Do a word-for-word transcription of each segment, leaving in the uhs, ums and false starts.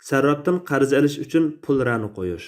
سەرراپتىن قەرز ئېلىش ئۈچۈن پۇل رەنە قويۇش.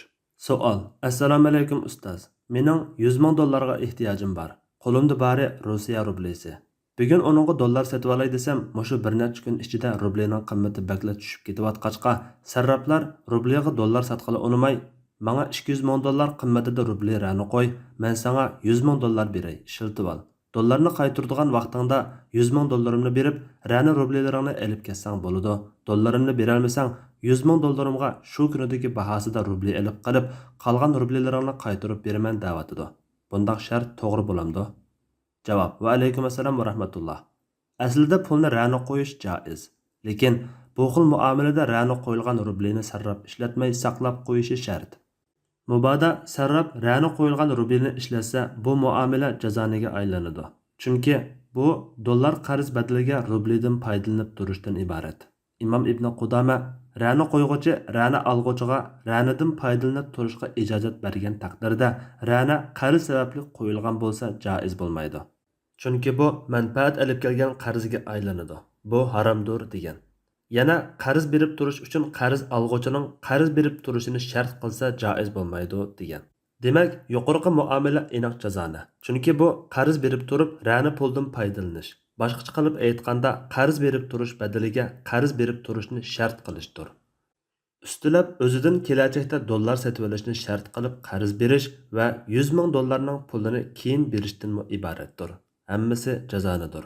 سوئال. ئەسسالامۇئەلەيكۇم ئۇستاز. مېنىڭ يۈز مىڭ دوللارغا ئېھتىياجىم بار. قولۇمدا بارى روسىيە روبلىسى. بۈگۈن ئۇنىڭغا دوللار سېتىۋالاي دېسەم، مۇشۇ بىر نەچچە كۈن ئىچىدە روبلىنىڭ قىممىتى بەكلا چۈشۈپ كېتىۋاتقاچقا، سەرراپلار روبلىغا دوللار ساتقىلى ئۇنىماي، ماڭا ئىككى يۈز مىڭ دوللار قىممىتىدە روبلى رەنە قوي، مەن ساڭا يۈز مىڭ دوللار بېرەي، ئىشلىتىۋال. دوللارنى قايتۇرىدىغان ۋاقتىڭدا يۈز مىڭ دوللىرىمنى بېرىپ، رەنە روبلىلىرىڭنى ئېلىپ كەتسەڭ بولىدۇ. دوللىرىمنى بېرەلمىسەڭ، يۈز مىڭ دوللىرىمغا شۇ كۈنىدىكى باھاسىدا روبلى ئېلىپ قېلىپ، قالغان روبلىلىرىڭنى قايتۇرۇپ بېرىمەن دەۋاتىدۇ. بۇنداق شەرت توغرا بولامدۇ؟ جاۋاب. ۋەئەلەيكۇم ئەسسالام ۋەرەھمەتۇللا. ئەسلىدە پۇلنى رەنە قويۇش جائىز. لېكىن بۇ خىل مۇئامىلىدە رەنە قويۇلغان روبلىنى سەرراپ ئىشلەتمەي ساقلاپ قويۇشى شەرت. مۇبادا سەرراپ رەنە قويۇلغان روبلىنى ئىشلەتسە، بۇ مۇئامىلە جازانىگە ئايلىنىدۇ. چۈنكى بۇ دوللار قەرز بەدىلىگە روبلىدىن پايدىلىنىپ تۇرۇشتىن ئىبارەت. ئىمام ئىبنى قۇدامە، رەنە قويغۇچى رەنە ئالغۇچىغا رەنىدىن پايدىلىنىپ تۇرۇشقا ئىجازەت بەرگەن تەقدىردە، رەنە قەرز سەۋەبلىك قويۇلغان بولسا جائىز بولمايدۇ. چۈنكى بۇ مەنپەئەت ئېلىپ كەلگەن قەرزگە ئايلىنىدۇ. بۇ ھارامدۇر، دېگەن. يەنە قەرز بېرىپ تۇرۇش ئۈچۈن قەرز ئالغۇچىنىڭ قەرز بېرىپ تۇرۇشىنى شەرت قىلسا جائىز بولمايدۇ، دېگەن. دېمەك، يۇقىرىقى مۇئامىلە ئېنىق جازانە. چۈنكى بۇ قەرز بېرىپ تۇرۇپ رەنە پۇلدىن پايدىلىنىش. باشقىچە قىلىپ ئېيتقاندا، قەرز بېرىپ تۇرۇش بەدىلىگە قەرز بېرىپ تۇرۇشنى شەرت قىلىشتۇر. ئۈستىلەپ ئۆزىدىن كېلەچەكتە دوللار سېتىۋېلىشنى شەرت قىلىپ قەرز بېرىش ۋە يۈز مىڭ دوللارنىڭ پۇلىنى كېيىن بېرىشتىنمۇ ئىبارەتتۇر. ھەممىسى جازانىدۇر.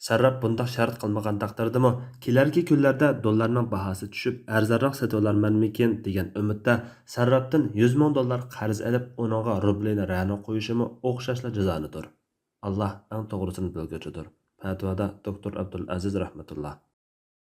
سەرراپ بۇنداق شەرت قىلمىغان تەقدىردىمۇ، كېلەركى كۈنلەردە دوللارنىڭ باھاسى چۈشۈپ، ئەرزانراق سېتىۋالارمەنمىكىن دېگەن ئۈمىدتە سەرراپتىن يۈز مىڭ دوللار قەرز ئېلىپ، ئۇنىڭغا روبلىنى رەنە قويۇشىمۇ ئوخشاشلا جازانىدۇر. ئاللا ئەڭ توغرىسىنى بىلگۈچىدۇر. پەتىۋادا دوكتور ئابدۇلئەزىز رەھمەتۇللا.